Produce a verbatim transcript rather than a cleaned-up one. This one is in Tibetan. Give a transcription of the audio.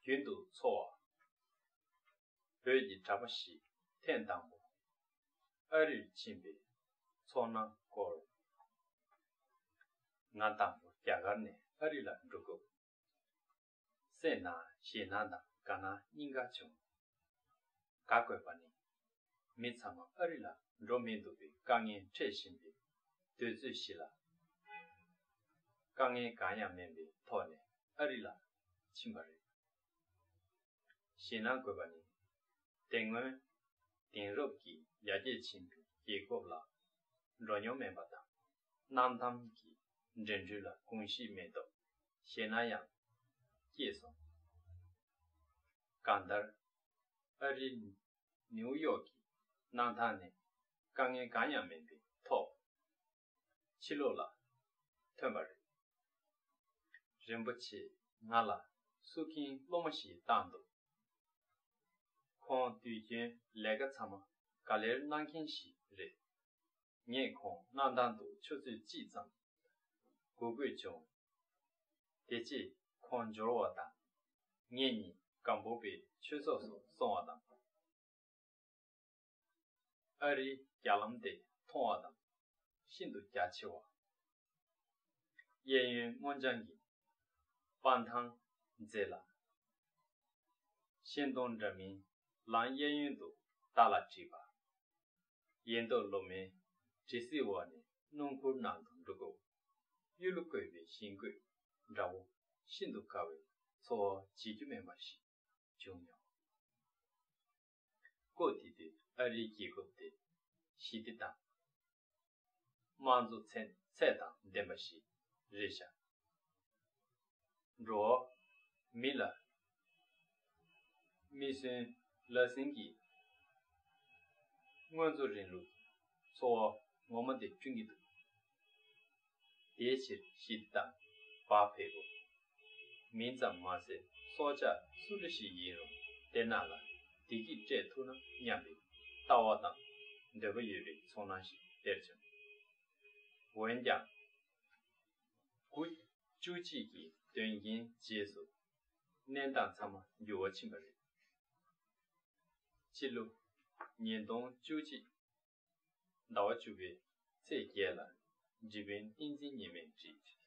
རྒྱུན་དུ་འཚོ་བ། བོད་ཀྱི་གྲྭ་པ་ཞིག་ཐེངས་དང་པོ་ཨ་རིར་ཕྱིན་པའི་ཚོར་སྣང་སྐོར། ང་དང་པོ་རྒྱ་གར་ནས་ཨ་རི་ལ་འགྲོ་སྐབས། སེམས་ནང་ཞེད་སྣང་དང་དགའ་སྣང་གཉིས་ཀ་བྱུང་། དགའ་དགོས་པ་ནི། མི་ཚང་མ་ཨ་རི་ལ་འགྲོ་མི་ཐུབ་པའི་དཀའ་ངལ་འཕྲད་བཞིན་པའི་དུས་ཚོད་ཞིག་ལ། དཀའ་ངལ་གང་ཡང་མེད་པའི་ཐོག་ནས་ཨ་རི་ལ་ཕྱིན་པ་རེད། ཞེད་སྣང་དགོས་པ་ནི། དེ་སྔོན་དེང་རབས་ཀྱི་ཡར་རྒྱས་ཕྱིན་པའི་རྒྱལ་ཁབ་ལ་འགྲོ་མྱོང་མེད་པ་དང་། གནམ་ཐང་གི་འགྲིམ་འགྲུལ་ལ་གོམས་གཤིས་མེད་སྟབས་ཞེད་སྣང་ཡང་སྐྱེས་སོང་། གང་ལྟར། ཨ་རིའི་ནིའུ་ཡོག་གི་གནམ་ཐང་ནས་དཀའ་ངལ་གང་ཡང་མེད་པའི་ཐོག་ཕྱི་ལོགས་ལ་ཐོན་པ་རེད། རིན་པོ་ཆེས་ང་ལ་བསུ་མཁན་སློབ་མ་ཞིག་བཏང་འདུག་ཁོང་དུས་རྒྱུན་ལས་ཀ་ཚང་མ་ག་ལེར་གནང་མཁན་ཞིག་རེད། ངས་ཁོང་གནམ་ཐང་དུ་ཆུ་ཚོད་གཅིག་ཙམ་སྒུག་དགོས་བྱུང་། དེ་རྗེས་ཁོང་འབྱོར་བ་དང་། ངེད་གཉིས་སྒམ་པོ་པའི་ཆོས་ཚོགས་སུ་སོང་བ་དང་། ཨ་རིའི་རྒྱ་ལམ་དེ་མཐོང་བ་དང་ཤིན་ཏུ་རྒྱ་ཆེ་བ། གཡས་གཡོན་སྔོ་ལྗང་གི་སྤང་ཐང་མཛེས་ལ། ཤིང་སྡོང་འདྲ་མིན་ལམ་གཡས་གཡོན་དུ་སྟར་ལ་བྲིས་པ། ཡལ་འདབ་ལོ་མའི་དྲི་བསིལ་འོག་ནས་སྣུམ་འཁོར་ནང་དུ་འགྲོ་སྐབས། གཡུ་ལོ་བཀོད་པའི་ཞིང་བཀོད་འདྲ་བོ་ཤིན་ཏུ་དགའ་བའི་ཚོར་བ་བརྗེད་རྒྱུ་མེད་པ་ཞིག་བྱུང་མྱོང་། སྐབས་དེ་དུས་ཨ་རིའི་རྒྱལ་ཁབ་དེ་ཞི་བདེ་དང་། དམངས་གཙོ་ཚད་ཚད་དང་ལྡན་པ་ཞིག་རེད་བཞག་འགྲོ་བ་མི་ལ་མིག་སྔུན་ལག་ཟིན་གྱི་དངོས་གཙོ་རིང་ལུགས་ཚོར་བ་ངོ་མ་དེ་བསྐྲུན་གྱི་འདུག་དེའི་ཕྱིར་ཞི་བདེ་དང་བག་ཕེབས་པོ། མིང་ཙམ་མ་ཟད་སྲོག་ཆགས་སུ་འདྲ་ཞིག་ཡིན་རུང་དེ་རྣམས་ལ་བདེ་སྐྱིད་སྤྲད་ཐུབ་ན་སྙམ་པའི་ལྟ་བ་དང་འདོད་པ་ཡོད་པའི་ཚོར་སྣང་ཞིག་སྟེར་བྱུང་། འོན་ཀྱང་། དགུ་བཅུ་གཅིག་གི་དོན་རྐྱེན་རྗེས་སུ་གནས་སྟངས་ཚང་མ་འགྱུར་བ་ཕྱིན་པ་རེད། ཕྱི་ལོ་ཉིས་སྟོང་བཅུ་གཅིག་ཟླ་བ་བཅུ་པའི་ཚེས་བརྒྱད་ལ་འབྲི་བན་བསྟན་འཛིན་ཉི་མས་བྲིས།